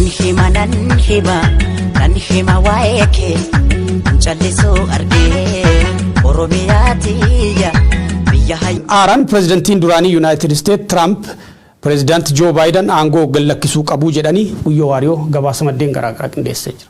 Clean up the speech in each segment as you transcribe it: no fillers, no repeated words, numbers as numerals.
Nan hima, nan hima, nan hima waa'ee kee callisuu argee Oromiyaa tiyya biyya hayyu. Aaraan pirezidantiin duraanii Yuunaayitid Isteet Tiraamp pirezidaanti Joo Baayiden aangoo gad lakkisuu qabuu jedhanii. Guyyoo Waariyoo gabaasa maddeen garaagaraa qindeessee jira.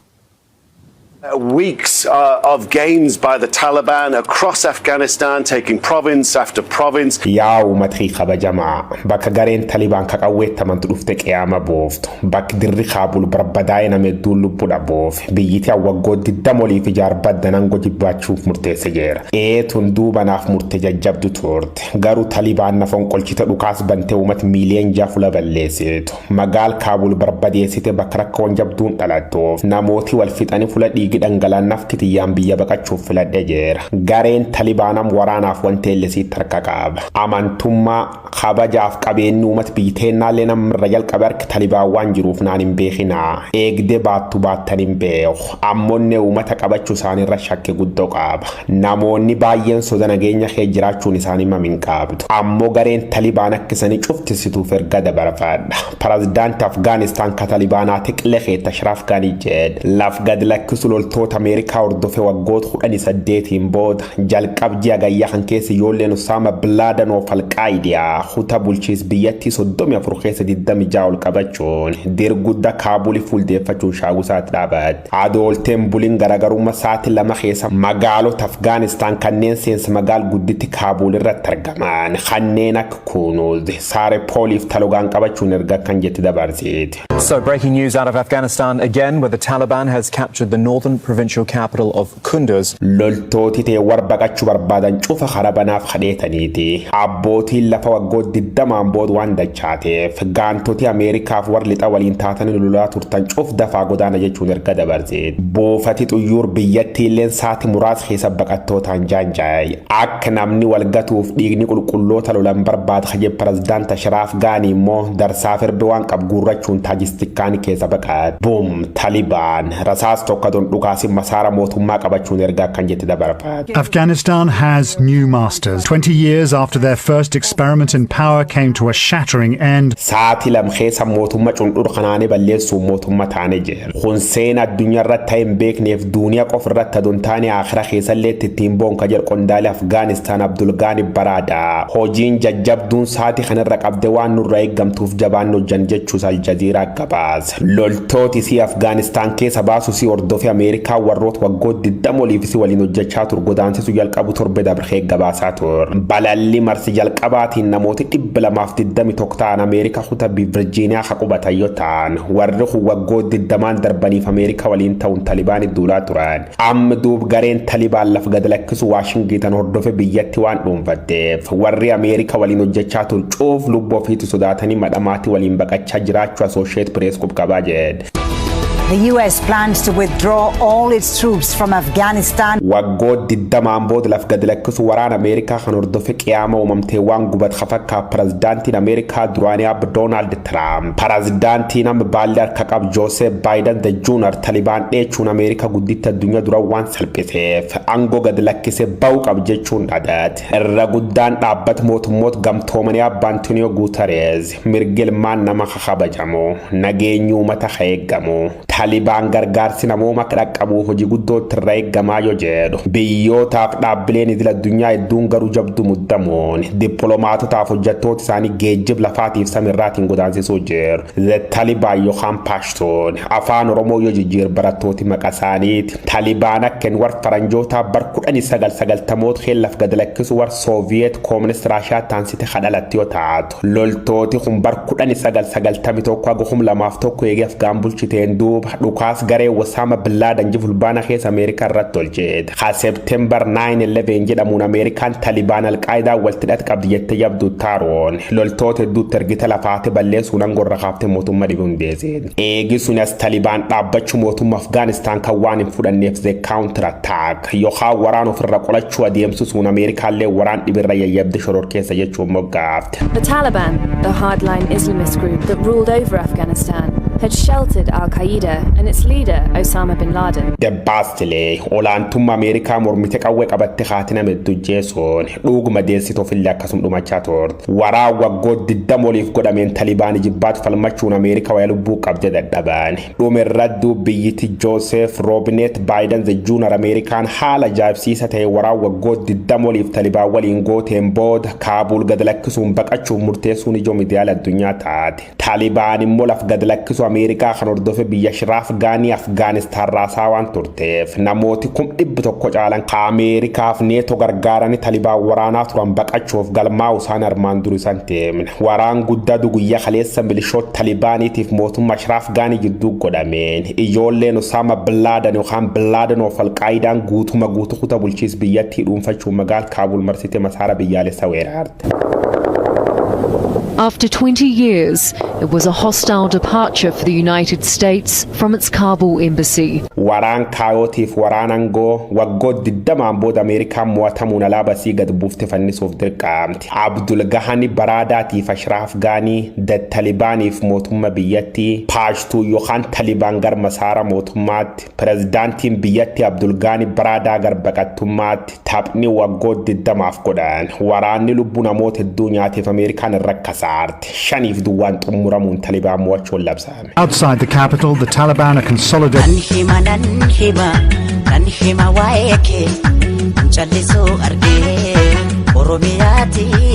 Weeks of gains by the Taliban across Afghanistan, taking province after province. Yaa uummatii kabajamaa, bakka gareen Talibaan kaqawweettamantu dhufte qiyaama booftu, bakki dirri Kaabul barbadaa'ee nama hedduun lubbuu dhabuuf, biyyiti waggoota 20 oliif ijaarbaddan aangoo jibbaachuuf murteesse jira. Eetun duubanaaf murte jajjabdu turte. Garuu Talibaan na fonqolchite, dhukaas bantee uummata miiliyoon 6 fula balleessitu. Magaal Kaabul barbadeessite, bakka rakkoon jabduun dhalattuuf namooti wal fixanii fula dhiigi dhangala'aan nafkitiyyaan biyya baqachuuf filadhe jira. Gareen Talibaanam waraanaaf wanti ellisiitti harka qaba. Amantummaa, kabajaaf qabeenyi uummata biyyi namarra jalqabe harka Talibaan waan jiruuf naan hin beekinaa. Eegdee baattu baattan hin beeku. Ammoonne uummata qabachuu isaaniirra shakkii guddoo qaba. Namoonni baay'een soda nageenya kee jiraachuun isaanii mam hin qabdu. Ammoo gareen Talibaan akka isanii cuftisituuf erga dabarfadha. Pirezidaantii Afgaanistaan ka Talibaanaa tiqlee keetta Ashraaf Gaanii jedhe. Laf gad lakkisu loltoota Ameerikaa hordofe waggoota 18n booda jalqab ji'a gayyaa kan keessa ijoolleen Usaama Bilaadan of Alqaayidiyaa kutaa bulchiis biyyattii 34 keessa 26 ol qabachuun dirgudda Kaabulii fuuldeeffachuun shaagusaatti dhaabate. Adoolteen buliin garaagarummaa sa'aatii 2 keessa magaalota Afgaanistaan kanneen seensa magaal gudditti Kaabul irratti argaman kanneen akka Kunuuz, Saarepooliif Talogaan qabachuun erga kan jetti dabarsite. So, breaking news out of Afghanistan again, where the Taliban has captured the northern provincial capital of Kunduz. Loltooti ta'e warra baqachuu barbaadan cufa karaa banaaf kadheetaniiti. Abbootiin lafa waggoota 20n booda waan dachaateef gaantoti Ameerikaaf warra lixa waliin taatanii lolaa turtan cuf dafaa godaana jechuun erga dabarse. Buufati xuyyuur biyyattii illeen sa'aatii muraasa keessa baqattootaan jaanjaa'e. Akka namni wal gatuuf dhiigni qulqulloota lolan barbaada kaje pirezidaant Ashiraaf Gaanii immoo darsaaf erbe waan qabu guurrachuun Taajistikkaanii keessa baqaate. Boom, Talibaan rasaas tokko don dhukaasin masaara mootummaa qabachuun erga akkan jette dabarfaate. Afghanistan has new masters. 20 years after their first experiment in power came to a shattering end. Sa'aatii 2 keessa mootummaa cundhur kanaanii balleessuun mootummaa taane jira. Kun seena addunyaa irratti ta'e hin beekneef duuniyaa qofa irratti adon taane akira keessallee ittiin boonka jedhu qondaalii Afgaanistaan Abdulgaani Baraada. Hojiin jajjabduun sa'aatii kanarra qabde waan nurra eeggamtuuf jabaan hojjan jechuus Aljaziiraa gabaasa. Loltooti si Afgaanistaan keessa baasu si hordofee Ameerikaa warroota waggoota 20 oliif si waliin hojjechaa tur godaansisu jalqabu torbe dabree gabaasaa tur. Balalli marsi jalqabaatiin namooti 221 ta'an Ameerikaa kutaa Virjiiniyaa ka qubatan yoo ta'an, warri kun waggoota 20n darbaniif Ameerikaa waliin ta'uun Talibaan duulaa turan. Amma duub gareen Talibaan laf gad lakkisu Waashingitan hordofe biyyatti waan dhuunfatteef warri Ameerikaa waliin hojjechaa tur cuuf lubbuu ofiitu sodaatanii madhamaatti waliin baqachaa jiraachuu Associated Press qubqabaa jedhe. The US plans to withdraw all its troops from Afghanistan. Waggoota 20n booda laf gad lakkisu waraana Ameerikaa kan hordofe qiyaama uumamtee waan gubat kafakkaa pirezidaantiin Ameerikaa duraanii abba Doonaald Tiraamp. Pirezidaantiin amma baalli harka qabu Joosef Baayiden the Junior Talibaan dheechuun Ameerikaa gudditti addunyaa dura waan salphiseef aangoo gad lakkise ba'uu qab jechuun dhadate. Irra guddaan dhaabbata mootummoota gamtoomanii abba Antonio Guterres mirgi ilmaan nama kabajamu, nageenyi uummata ka eeggamu, Taalibaan gargaarsi namooma akka dhaqqabu hojii guddootti irra eeggamaa yoo jedhu, biyyootaaf dhaabbileen idil addunyaa hedduun garuu jabdu muddamuun dippiloomaatotaaf hojjettoota isaanii geejjib lafaatiif samiirraatiin godaansisuu jiru. Taalibaan yookaan Paashtoon afaan Oromoo yoo jijjiir barattooti maqaa isaaniiti. Taalibaan akka warra faranjootaa bar 1990moota keellaf gad lakkisu warra Sooviyeet Koominist Raashiyaa taansite kadhalatti yoo taatu, loltooti kun bar 1991 haga 2001 eegee Afgaan bulchiteen duuba dhukaas garee Wasaama Billaadan fulbaana keessa Ameerikaa irratti tolcheete. Ha September 9-11 jedhamuun Ameerikaan Talibaan Alqaayidaa walitti hidhata qabdi jettee jabdu taaroon loltoota hedduutti ergite lafaate balleessuun angorra kaaftee mootummaa dhibe hundeessite. Eegi sun as Talibaan dhaabbachuu mootummaa Afgaanistaan kan waan hin fudhanneef the counter attack yookaan waraan ofirra qolachuu adeemsisuun Ameerikaallee waraan dhibirra yayyabde shororkeessa jechuun moggaafte. The Taliban, the hardline Islamist group that ruled over Afghanistan, had sheltered Al Qaeda and its leader, Osama bin Laden. Dabbaas olaantummaa Ameerikaa mormite qawwee qabatte haatina hedduu jeesuun dhuguma deessituufillee akkasum dhumachaa turte. Waraa waggoota 20 oliif godhameen Talibaanii jibbaatu falmachuun Ameerikaa waya lubbuu qabde dadhaban. Dhuma irratti biyyiti Joseph Robinette Biden the Junior Ameerikaan haala ajaa'ibsiisa ta'e waraa waggoota 20 oliif Talibaan waliin gooteen booda Kaabul gad lakkisuun baqachuuf murteessuun ijoo miidiyaalee addunyaa taate. Taalibaan immoo laf gad lakkisu Ameerikaa kan hordofe biyya Ashraaf Gaanii Afgaanistaan raasaa waan turteef, namooti 100,000 caalan ka Ameerikaaf Neetoo gargaaranii Talibaan waraanaa turan baqachuuf galmaa'u isaan armaan dur isaan deemne. Waraan guddaa guyyaa kaleessa milishoota Talibaaniitiif mootummaa Ashraaf Gaanii jidduu godhameen ijoolleen Osama Bin Laadan yookaan Bin Laadan of Alqaayidaan guutuma guutuu kutaa bulchiis biyyattii dhuunfachuun magaala Kaabul marsite masaara biyyaalessa weerarte. After 20 years, it was a hostile departure for the United States from its Kabul embassy. Waraan kaayootiif waraan aangoo waggoota 20n booda Ameerikaan mo'atamuun alaabaa sii gad buufte fannisuuf dirqamte. Abdul Gahani Baraadaatiif Ashraaf Gaanii Talibaaniif mootummaa biyyattii Paashtuu yookaan Talibaan gar masaara mootummaatti, pirezidaantiin biyyattii Abdul Gaani Baraadaa gar baqattummaatti. Taphni waggoota 20f godhan waraanni lubbuu namoota hedduu nyaateef Ameerikaan irra kasaarte 5-0n xumuramuun Talibaan mo'achuun labsame. Outside the capital, the Taliban are consolidating. Nan hima, nan hima, nan hima waa'ee kee callisuu argee Oromiyaa tiyya.